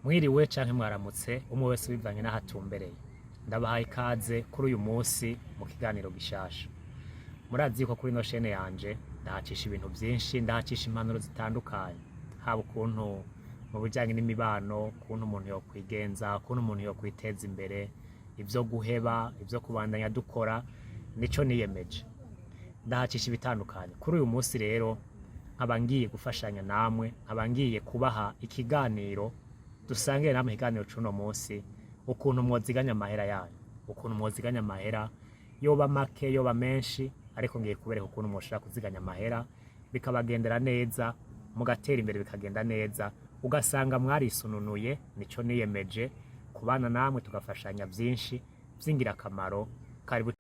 Mwiriwe canke mwaramutse, umwe wese bivanye n'aho atumbereye. Ndabahaye ikaze kuri uyu munsi mu kiganiro gishasha. Murazi yuko kuri ino shene yanje ndahacisha ibintu vyinshi, ndahacisha impanuro zitandukanye, haba ukuntu mu bijanye n'imibano, ukuntu umuntu yokwigenza, ukuntu umuntu yokwiteza imbere, ivyo guheba, ivyo kubandanya dukora, nico niyemeje. Ndahacisha ibitandukanye. Kuri uyu munsi rero nkaba ngiye gufashanya namwe, nkaba ngiye kubaha ikiganiro dusangire namwe. Ikiganiro c'uno munsi, ukuntu mwoziganya amahera yanyu, ukuntu mwoziganya amahera, yoba make, yoba menshi, ariko ngiye kubereka ukuntu mwoshobora kuziganya amahera bikabagendera neza, mugatera imbere, bikagenda neza, ugasanga mwarisununuye. Nico niyemeje kubana namwe, tugafashanya vyinshi vy'ingirakamaro. Karibu.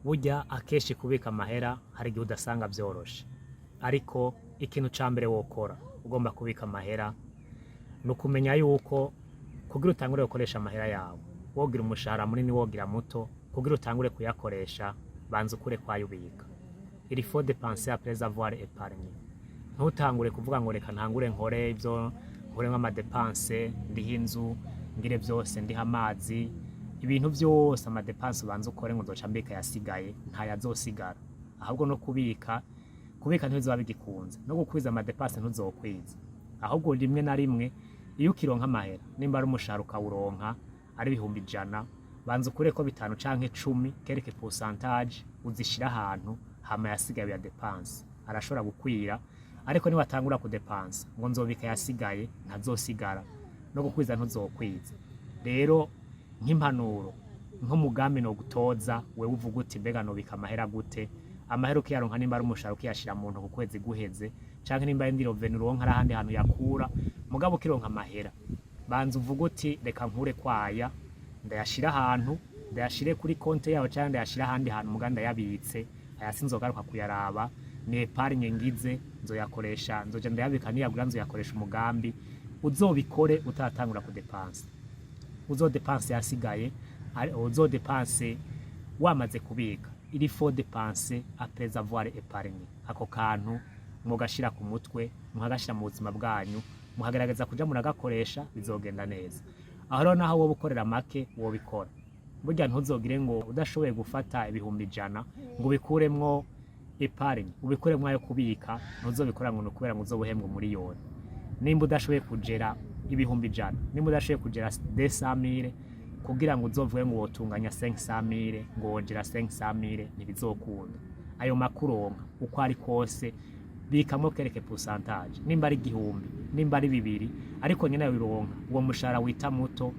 Burya akenshi kubika amahera hari igihe udasanga vyoroshe, ariko ikintu ca mbere wokora ugomba kubika amahera ni ukumenya yuko kugira utangure gukoresha amahera yawe, wogira umushahara munini, wogira muto, kugira utangure kuyakoresha banza ukure kwayo ubika. Il faut dépenser après avoir épargné. Ntutangure kuvuga ngo reka ntangure nkore ivyo nkuremwo ama dépenses, ndihe inzu, ngire vyose, ndihe amazi, ibintu vyose, ama dépenses, ubanza ukore ngo nzoca mbika yasigaye. Ntayazosigara. Ahubwo no kubika, kubika ntibizoba bigikunze, no gukwiza ama dépenses ntuzokwiza. Ahubwo rimwe na rimwe iyo ukironka amahera, nimba ari umushahara ukawuronka ari 100,000, banza ukureko 5 canke 10, quelque pourcentage, uzishira ahantu, hama yasigaye uya dépense, arashobora gukwira. Ariko niwatangura kudepansa ngo nzobika yasigaye, ntazosigara, no gukwiza ntuzokwiza. Rero nk'impanuro, nk'umugambi no gutoza wewe uvuga uti: mbega nobika amahera gute? Amahera ukiyaronka, nimba ari umushahara ukiyashira mu ntoki ukwezi guheze, canke nimba ari indi revenu uronka ari ahandi hantu yakura, mugabo ukironka amahera banza uvuga uti: reka nkure kwaya ndayashira ahantu, ndayashire kuri konte yawe canke ndayashire ahandi hantu, muga ndayabitse, aya sinzogaruka kuyaraba, ni épargne ngize, nzoyakoresha, nzoja ndayabika, niyagura nzoyakoresha umugambi. Uzobikore utaratangura kudepansa. Uzodepanse yasigaye, uzodepanse wamaze kubika. Il faut dépenser après avoir épargné. Ako kantu mugashira ku mutwe, mukagashira mu buzima bwanyu, mukagerageza kuja muragakoresha, bizogenda neza. Aho rero naho woba ukorera make wobikora. Burya ntuzogire ngo udashoboye gufata 100,000 ngo ubikuremwo épargne, ubikuremwo ayo kubika, ntuzobikora ngo ni ukubera ngo uzoba uhembwa 1 miliyoni. Nimba udashoboye kugera 100,000, nimba udashoboye kugera 200,000, kugira ngo uzovuge ngo wotunganya 500,000, ngo wogera 500,000, ntibizokunda. Ayo makuronka uko ari kose, bikamwo quelque pourcentage, nimba ari 1000, nimba ari 2000, ariko nyine wironka uwo mushahara wita muto,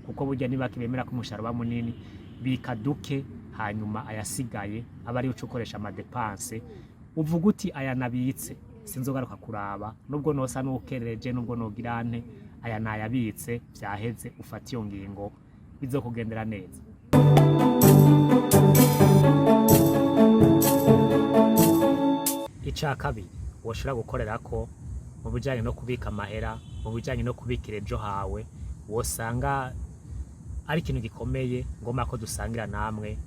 kuko burya niba bemera ko umushahara uba munini, bika duke, hanyuma ayasigaye aba ariyo uca ukoresha ama dépenses. Uvuga uti: aya nabitse sinzogaruka kuraba, nubwo nosa n'ukerereje, nubwo nogira nte, aya nayabitse, vyaheze. Ufata iyo ngingo, bizokugendera neza. Ica kabiri woshobora gukorerako mu bijanye no kubika amahera, mu bijanye no kubikira ejo hawe, wosanga ari ikintu gikomeye ngomba ko dusangira namwe,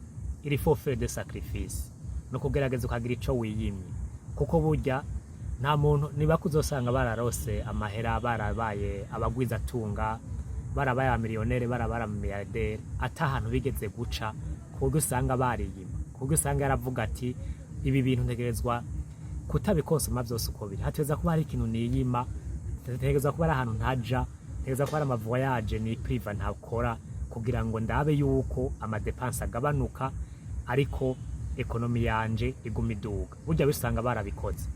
il faut faire des sacrifices, no kugerageza ukagira ico wiyimye, kuko burya nta muntu niba kuzosanga bararose amahera, barabaye abagwizatunga, barabaye abamiliyonere, barabaye abamiliyardere, ata ahantu bigeze guca, ku buryo usanga bariyima, ku buryo usanga yaravuga ati: ibi bintu ntegerezwa kutabikonsoma vyose uko biri, hategerezwa kuba hari ikintu niyima, hategerezwa kuba hari ahantu ntaja, hategerezwa kuba hari ama voyages ni priva ntakora, kugira ngo ndabe yuko ama dépenses agabanuka ariko économie yanje iguma iduga. Burya bisanga barabikoze.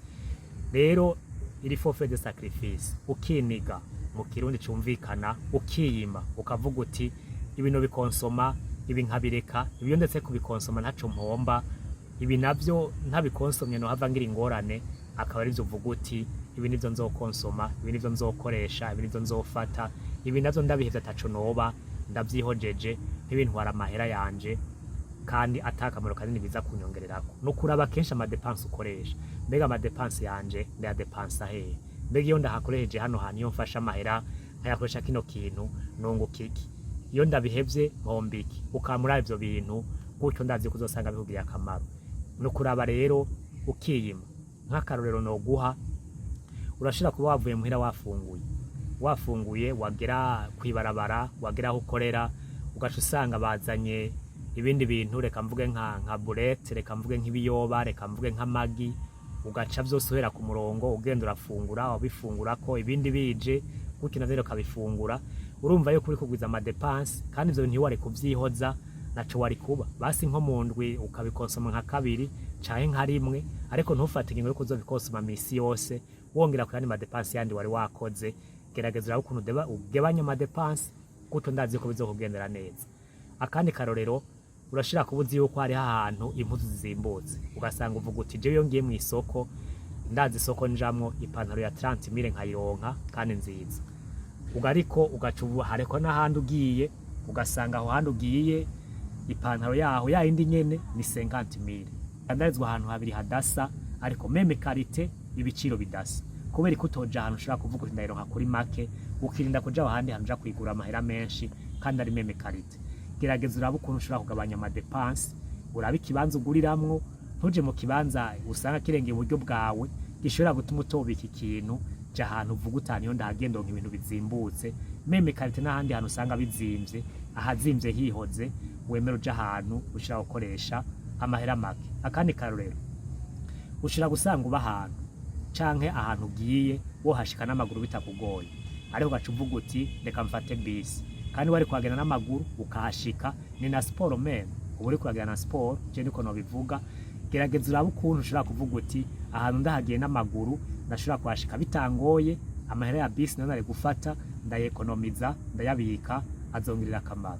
Rero il faut faire des sacrifices, ukiniga mu Kirundi cumvikana, ukiyima, ukavuga uti: ibintu bikonsoma ibi nkabireka, ibyo ndetse kubikonsoma ntaco mpomba, ibi navyo ntabikonsomye nohava ngira ingorane. Akaba arivyo uvuga uti: ibi nivyo nzokonsoma, ibi nivyo nzokoresha, ibi nivyo nzofata, ibi navyo ndabihevye ataco noba ndavyihojeje, ntibintwara amahera yanje kandi ata akamaro kanini biza kunyongererako. No kuraba kenshi ama dépenses ukoresha: mbega ama dépenses yanje ndayadepansa hehe? Mbega iyo ndahakoresheje hano hantu, iyo mfashe amahera nkayakoresha kino kintu, nunguka iki? Iyo ndabihevye mpomba iki? Ukama ivyo bintu gutyo, ndazi ko uzosanga bikugiriye akamaro. Ni ukuraba rero ukiyima. Nk'akarorero noguha, urashobora kuba wavuye muhira wafunguye, wafunguye, wagera kwibarabara, wagera aho ukorera, ugaca usanga bazanye ibindi bintu, reka mvuge nka boulettes, reka mvuge nk'ibiyoba, reka mvuge nk'amagi, ugaca vyose uhera ku murongo, ugenda urafungura, wabifungurako, ibindi bije gutyo navyo ukabifungura. Urumva yuko uri kugwiza ama dépenses, kandi ivyo bintu iyo wari kuvyihoza naco wari kuba basi nko mu ndwi ukabikonsoma nka kabiri canke nka rimwe, ariko ntufate ingingo yo kuzobikonsoma misi yose, wongera ku yandi ma dépenses yandi wari wakoze. Gerageza urabe ukuntu ugabanya ama dépenses gutyo, ndazi ko bizokugendera neza. Akandi karorero, urashira kuba uzi yuko hariho ahantu impuzu zizimbutse, ugasanga uvuga uti: "Jewe iyo ngiye mu isoko, ndazi isoko njamwo, ipantaro ya 30 mille nkayironka kandi nziza." Uga ariko ugaca ubu hariko n'ahandi ugiye, ugasanga aho handi ugiye ipantaro yaho ya yindi nyene ni 50 mille. Dandarizwa ahantu habiri hadasa, ariko même qualité, ibiciro bidasa. Kubera ko utoja ahantu ushobora kuvuga uti: "Ndayironka kuri make", ukirinda kuja ahandi hantu uja kuyigura amahera menshi kandi ari même qualité? Gerageza urabe ukuntu ushobora kugabanya ama dépenses, urabe ikibanza uguriramwo, ntuje mu kibanza usanga kirengeye uburyo bwawe, gishobora gutuma utobika ikintu. Ja ahantu uvuga uti: "Niyo ndahagenda ndonka ibintu bizimbutse, même qualité", n'ahandi hantu usanga bizimvye. Ahazimvye hihoze, wemera uja ahantu ushobora gukoresha amahera make. Akandi karorero, ushobora gusanga uba ahantu canke ahantu ugiye wohashika n'amaguru bitakugoye, ariko ugaca uvuga uti: "Reka mfate bisi", kandi wari kuhagenda n'amaguru ukahashika. Ni na siporo même, uba uri kuhagenda na siporo. Je niko nobivuga. Gerageza urabe ukuntu ushobora kuvuga uti: "Ahantu ndahagiye n'amaguru ndashobora kuhashika bitangoye, amahera ya bisi nayo nari gufata ndayekonomiza, ndayabika, azongirira akamaro."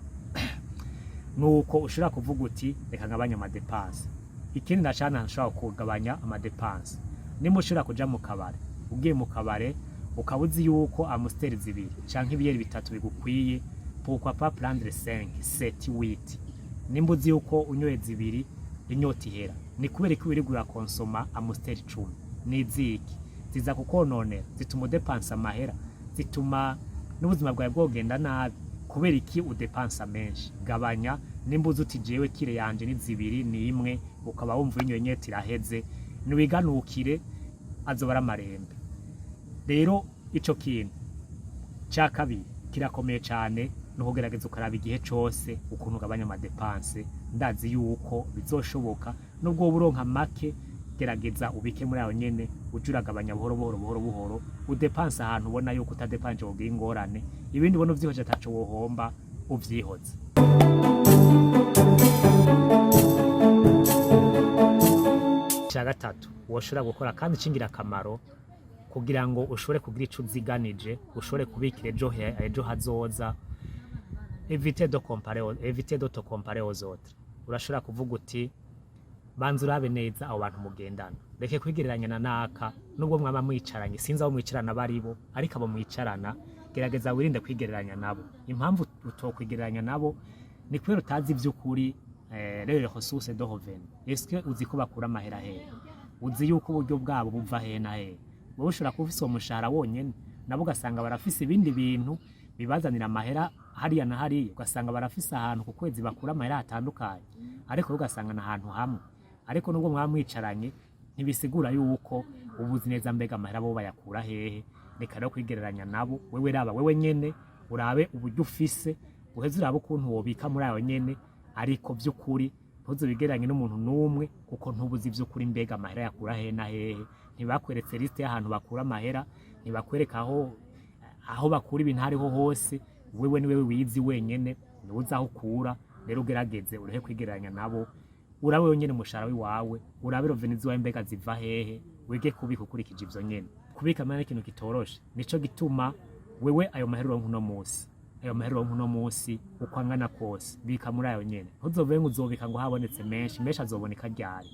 Nuko ushobora kuvuga uti: "Reka ngabanye ama dépenses." Ikindi ndacana, nshobora kugabanya ama dépenses, nimba ushobora kuja mu kabare, ugiye mu kabare ukaba uzi yuko Amstel zibiri canke ibiyeri bitatu bigukwiye, pourquoi pas prendre 5, 7, 8? Nimba uzi yuko unyoye zibiri inyota ihera, ni kubera ko wirirwa urakonsoma Amstel 10? Niziki ziza kukononera, zituma udepansa amahera, zituma n'ubuzima bwawe bwogenda nabi. Kubera iki udepansa menshi? Gabanya. Nimba uzi uti: "Jewe cure yanje ni zibiri, ni imwe", ukaba wumva inyoye inyota iraheze, niwiganukire, azoba ari amarembe. Rero ico kintu ca kabiri kirakomeye cane, ni ukugerageza ukaraba igihe cose ukuntu ugabanya ama dépenses. Ndazi yuko bizoshoboka. Nubwo woba uronka make, gerageza ubike muri ayo nyene, uje uragabanya buhoro buhoro, buhoro buhoro, udepanse ahantu ubona yuko utadepanje wogira ingorane. Ibindi ubona uvyihoje ataco wohomba, uvyihoze. Ica gatatu woshobora gukora kandi c'ingirakamaro kugira ngo ushobore kugira ico uziganije, ushobore kubikira ejo hazoza: évite de te comparer aux autres. Urashobora kuvuga uti: "Banza urabe neza abo bantu mugendana, reke kwigereranya na naka." Nubwo mwaba mwicaranye, sinzi abo mwicarana baribo, ariko abo mwicarana gerageza wirinde kwigereranya nabo. Impamvu utokwigereranya nabo ni kubera utazi ivy'ukuri les ressources de revenu. Est-ce que uzi ko bakura amahera hehe? Uzi yuko uburyo bwabo buva hehe na hehe? Wowe ushobora kuba ufise uwo mushahara wonyene, nabo ugasanga barafise ibindi bintu bibazanira amahera hariya na hariya, ugasanga barafise ahantu ku kwezi bakura amahera hatandukanye, ariko wowe ugasanga ni ahantu hamwe. Ariko nubwo mwaba mwicaranye, ntibisigura yuko ubuzi neza mbega amahera bo bayakura hehe. Reka rero kwigereranya nabo. Wewe raba wewe nyene, urabe uburyo ufise, uheze urabe ukuntu wobika muri ayo nyene, ariko vy'ukuri ntuzobigereranye n'umuntu n'umwe, kuko ntubuzi ivy'ukuri mbega amahera yakura hehe na hehe. Ntibakweretse liste y'ahantu bakura amahera, ntibakwereka aho bakura ibintu hariho hose. Wewe ni wewe wizi wenyene, niwe uzi aho ukura. Rero ugerageze urehe kwigereranya nabo, urabe wenyene umushahara wiwawe, urabe revenus ziwawe mbega ziva hehe, wige kubika ukurikije ivyo nyene. Kubika amahera ni ikintu kitoroshe. Nico gituma wewe ayo mahera uronka uno musi, ayo mahera uronka uno musi uko angana kose, bika muri ayo nyene. Ntuzovuge ngo uzobika ngo habonetse menshi. Menshi azoboneka ryari?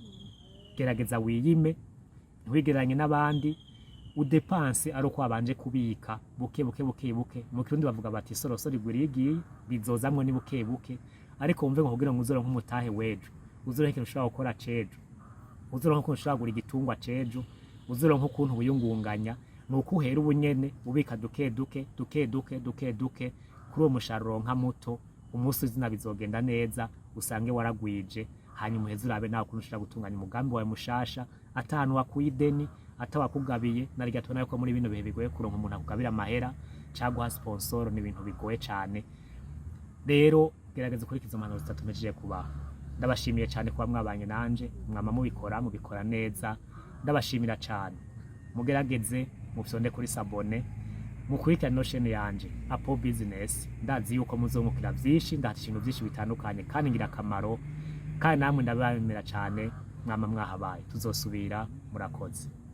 Gerageza wiyime, ntiwigereranye n'abandi, udepanse ari uko wabanje kubika buke buke, buke buke. Mu Kirundi bavuga bati: "Sorosoro igwira igiye." Bizozamwo ni buke buke, ariko wumve ngo kugira ngo uzoronke umutahe w'ejo, uzoronke ikintu ushobora gukora c'ejo, uzoronke ukuntu ushobora kugura igitungwa c'ejo, uzoronke ukuntu wiyungunganya. Ni uko uhera ubunyene ubika duke duke duke duke duke duke kuri uwo musharuro uronka muto. Umunsi uzina bizogenda neza, usange waragwije, hanyuma uheze urabe nawe ukuntu ushobora gutunganya umugambi wawe mushasha atahantu wakuye ideni, atawakugabiye. Narya tubona yuko muri bino bihe bigoye kuronka umuntu akugabira amahera cyangwa guha sponsor, ni ibintu bigoye cane. Rero gerageza ukurikiza impanuro zitatu mpejeje kubaha. Ndabashimiye cyane kuba mwabanye nanje, mwama mubikora, mubikora neza, ndabashimira cyane. Mugerageze mufyonde kuri s'abonner, mukurikirane ino chaîne yanje Apo Business. Ndazi yuko muzungukira vyinshi, ndahatisha ibintu vyinshi bitandukanye kandi ngirakamaro, kandi namwe ndabemera cyane, mwama mwahabaye. Tuzosubira, murakoze.